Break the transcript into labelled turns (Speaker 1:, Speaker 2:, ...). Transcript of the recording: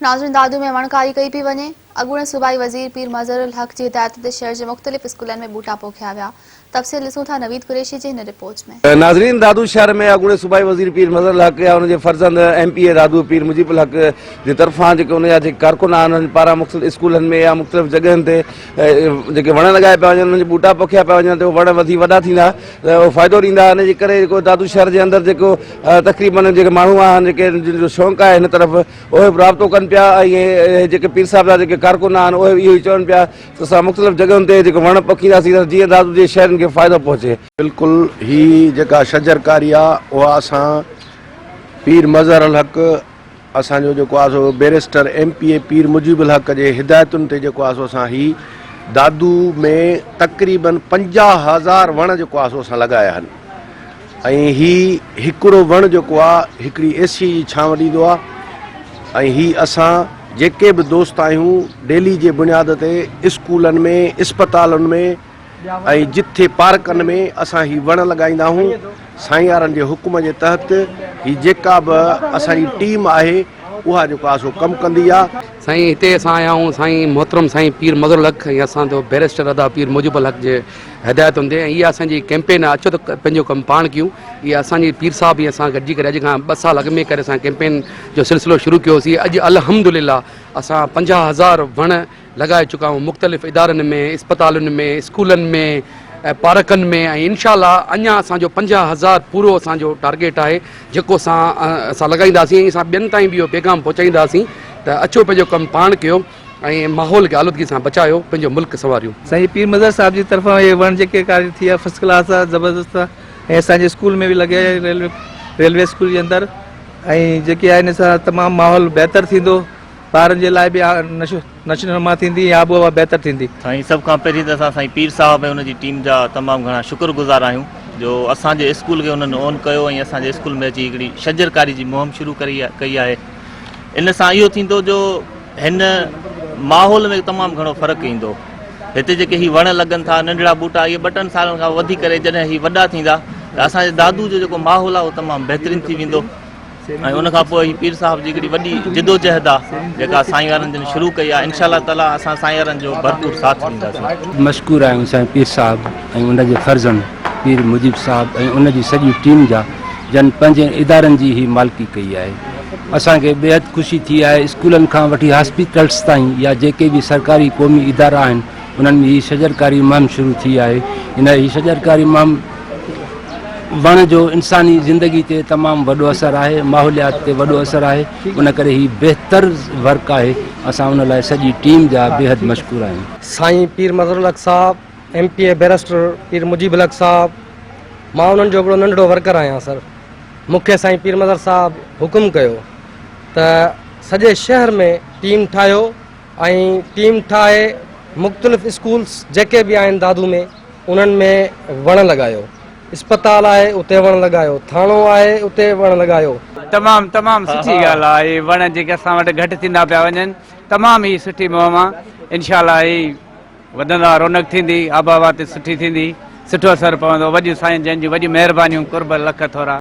Speaker 1: ناظرين دادو ۾ وڻڪاري ڪئي پئي وڃي، اڳوڻي صوبائي وزير پير مظهر الحق جي هدايت تي شهر جي مختلف اسڪولن ۾ ٻوٽا پوکيا ويا. تفصيل ڏسون ٿا نويد قريشي جي هن رپورٽ ۾.
Speaker 2: ناظرين دادو شهر ۾ اڳوڻي صوبائي وزير پير مظهر الحق يا ان جي فرزند ايم پي اي دادو پير مجيب الحق جي طرفان جيڪي ان جا جيڪي ڪارڪن آهن انهن پاران مختلف اسڪولن ۾ يا مختلف جڳهين تي جيڪي وڻ لڳايا پيا وڃن انهن جا ٻوٽا پوکيا پيا وڃن ته اهي وڻ وڌي وڏا ٿيندا ته اهو فائدو ڏيندا ان جي ڪري جيڪو دادو شهر جي اندر جيڪو تقريبن جيڪي ماڻهو آهن جيڪي جن جو شوق آهي هن طرف اهي به رابطو ڪن پيا ۽ جيڪي پير صاحب جا جيڪي ڪارڪن آهن اهي به اهو ئي چون پيا ته اسان مختلف جڳهين تي جيڪو وڻ پوکينداسين ته جيئن دادو جي شهرين کي فائدو پهچي.
Speaker 3: بلڪل هي جيڪا شجرڪاري آ اها اسان پير مظهر الحق اسان جو جيڪو آ سو بئريسٽر ايم پي اي پير مجيب الحق جي هدايتن تي جيڪو آ سو اسان هي دادو ۾ تقريبن 50 هزار وڻ جيڪو آ سو اسان لڳايا آهن ۽ هي هڪڙو وڻ جيڪو آ هڪڙي اي سي جي ڇانو ڏيندو آ ۽ هي اسان جيڪي به دوست آهيون ڊيلي جي بنياد تي اسڪولن ۾ اسپتالن ۾ ۽ جٿي پارڪن ۾ اسان هي وڻ لڳائيندا آهيون سائين وارن جي حڪم جي تحت هي جيڪا به اسان جي ٽيم آهي اها جيڪو آهي سو ڪم ڪندي آ.
Speaker 4: سائين هتي اسان آيا آهيون سائين محترم سائين پير مظهر الحق ۽ اسان جو بئريسٽر ادا پير مجيب الحق جي هدايتن تي ۽ اها اسان جي ڪيمپين آهي اچو ته پنهنجو ڪم پاڻ ڪيون اها اسان جي پير صاحب ۽ اسان گڏجي ڪري اڄ کان ٻه سال اڳ ۾ ڪري اسان ڪيمپين جو سلسلو شروع ڪيوسين اڄ الحمدلله اسان 50 هزار وڻ لڳائي چڪا آهيون مختلف ادارن ۾ اسپتالن ۾ اسڪولن ۾ پارڪن ۾ ۽ انشاء الله اڃا اسان جو 50 هزار پورو اسان جو ٽارگيٽ آهي جيڪو اسان اسان لڳائينداسين ۽ اسان ٻين تائين به اهو پيغام پهچائينداسين ته اچو پنهنجو ڪم پاڻ ڪيو ۽ ماحول کي آلودگي سان بچايو پنهنجو ملڪ سنواريون.
Speaker 5: سائين پير مظهر صاحب جي طرفان اهي وڻ جيڪي ڪاري ٿي آهي فرسٽ ڪلاس آهي زبردست آهي ۽ اسان جي اسڪول ۾ به لڳي آهي ريلوي ريلوي اسڪول جي اندر ۽ جيڪي آهي ان سان تمام ماحول بهتر ٿيندو ٻارن جي لاء به نشو نما ٿيندي ۽ آب و هوا بهتر ٿيندي.
Speaker 6: سائين سڀ کان پهرين ته اسان سائين پير صاحب ۽ ان جي ٽيم جا تمام گهڻا شڪر گذار آهيون جو اسان جي اسڪول کي انهن اون ڪيو ۽ اسان جي اسڪول ۾ اچي هڪڙي شجرڪاري جي مهم شروع ڪئي آهي ان سان اهو ٿيندو جو هن ماحول ۾ تمام گهڻو فرق ايندو هتي جيڪي هي وڻ لڳن ٿا ننڍڙا ٻوٽا اهي ٻه ٽن سالن کان وڌي ڪري جڏهن هي وڏا ٿيندا ته اسان جي دادو جو جيڪو ماحول آهي اهو تمام بهترين ٿي ويندو ۽ ان کان پوء هي پير صاحب جي هڪڙي وڏي جدوجهد آ جيڪا سائين وارن جن شروع ڪئي آ انشاء الله تعالي اسان سائين وارن جو ڀرپور ساٿ ڏينداسين.
Speaker 7: مشڪور آهيون سائين پير صاحب ۽ ان جي فرزند پير مجيب صاحب ۽ ان جي سڄي ٽيم جا جن پنهنجن ادارن جي هي مالڪي ڪئي آهي. اسان کي بيحد خوشي ٿي آهي اسڪولن کان وٺي هاسپيٽلس تائين يا جيڪي به سرڪاري قومي ادارا آهن انهن ۾ هي شجرڪاري مهم شروع ٿي آهي ان هي شجرڪاري مهم وڻ جو انساني زندگي تي تمام وڏو اثر آهي ماحوليات تي وڏو اثر آهي ان ڪري هي بهتر ورڪ آهي اسان ان لاء سڄي ٽيم جا بيحد مشڪور آهيون.
Speaker 8: سائين پير مظهر الحق صاحب، ايم پي اي بئريسٽر پير مجيب الحق صاحب، مان انهن جو هڪڙو ننڍڙو ورڪر آهيان سر، مون کي سائين پير مظهر صاحب حڪم ڪيو ته سڄي شهر ۾ ٽيم ٺاهيو ۽ ٽيم ٺاهي مختلف اسڪولس جيڪي به آهن دادو ۾ انهن ۾ وڻ لڳايو، اسپتال آهي اتي وڻ لڳايو، ٿاڻو آهي اتي وڻ لڳايو.
Speaker 9: تمام تمام سٺي ڳالهه آهي هي وڻ جيڪي اسان وٽ گهٽ ٿيندا پيا وڃن تمام هي سٺي مهم آهي انشاء الله هي وڌندا رونق ٿيندي آبهوا تي سٺي ٿيندي سٺو اثر پوندو وڏيون سائين جن جون وڏيون مهربانيون قرب لک ٿورا.